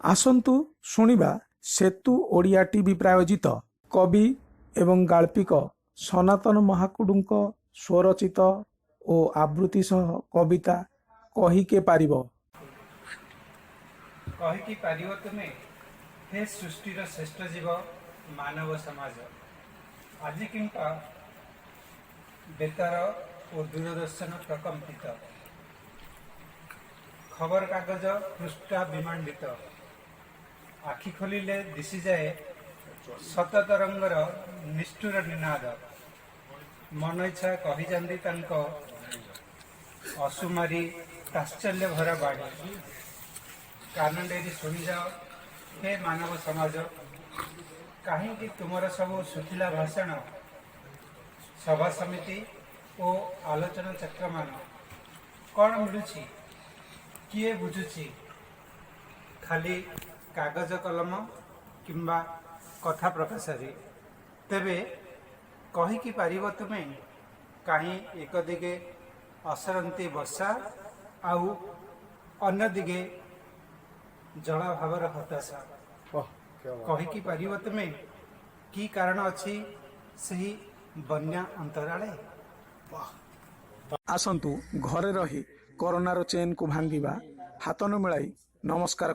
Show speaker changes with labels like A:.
A: ଆସନ୍ତୁ ଶୁଣିବା ସେତୁ ଓଡ଼ିଆ ଟିଭି ପ୍ରାୟୋଜିତ କବି ଏବଂ ଗାଳ୍ପିକ ସନାତନ ମହାକୁଡ଼ୁଙ୍କ ସ୍ୱରଚିତ ଓ ଆବୃତ୍ତି ସହ କବିତା କହିକେ ପାରିବ।
B: କହିକି ପାରିବ ତୁମେ, ହେ ସୃଷ୍ଟିର ଶ୍ରେଷ୍ଠ ଜୀବ ମାନବ ସମାଜ, ଆଜି କିମ୍ବା ବେତାର ଓ ଦୂରଦର୍ଶନ ପ୍ରକମ୍ପିତ, ଖବରକାଗଜ ପୃଷ୍ଠା ବିମଣ୍ଡିତ, ଆଖି ଖୋଲିଲେ ଦିଶିଯାଏ ଶତତରଙ୍ଗର ନିଷ୍ଠୁର ନିନାଦ। ମନ ଇଚ୍ଛା କହିଯାନ୍ତି ତାଙ୍କ ଅସୁମାରୀ ତାତ୍ସଲ୍ୟ ଭରା ବାଣୀ। କାନ ଡେରି ଶୁଣିଯାଅ ହେ ମାନବ ସମାଜ, କାହିଁକି ତୁମର ସବୁ ଶୁଖିଲା ଭାଷଣ, ସଭା ସମିତି ଓ ଆଲୋଚନା ଚକ୍ରମାନ? କ'ଣ ମିଳୁଛି? କିଏ ବୁଝୁଛି? ଖାଲି କାଗଜ କଲମ କିମ୍ବା କଥା ପ୍ରକାଶରେ। ତେବେ କହିକି ପାରିବ ତୁମେ, କାହିଁ ଏକ ଦିଗେ ଅସରନ୍ତି ବର୍ଷା ଆଉ ଅନ୍ୟ ଦିଗେ ଜଳାଭାବର ହତାଶା? କହିକି ପାରିବ ତୁମେ, କି କାରଣ ଅଛି ସେହି ବନ୍ୟା ଅନ୍ତରାଳେ?
A: ଆସନ୍ତୁ ଘରେ ରହି କରୋନାର ଚେନ୍କୁ ଭାଙ୍ଗିବା। ହାତ ନ ମିଳାଇ ନମସ୍କାର।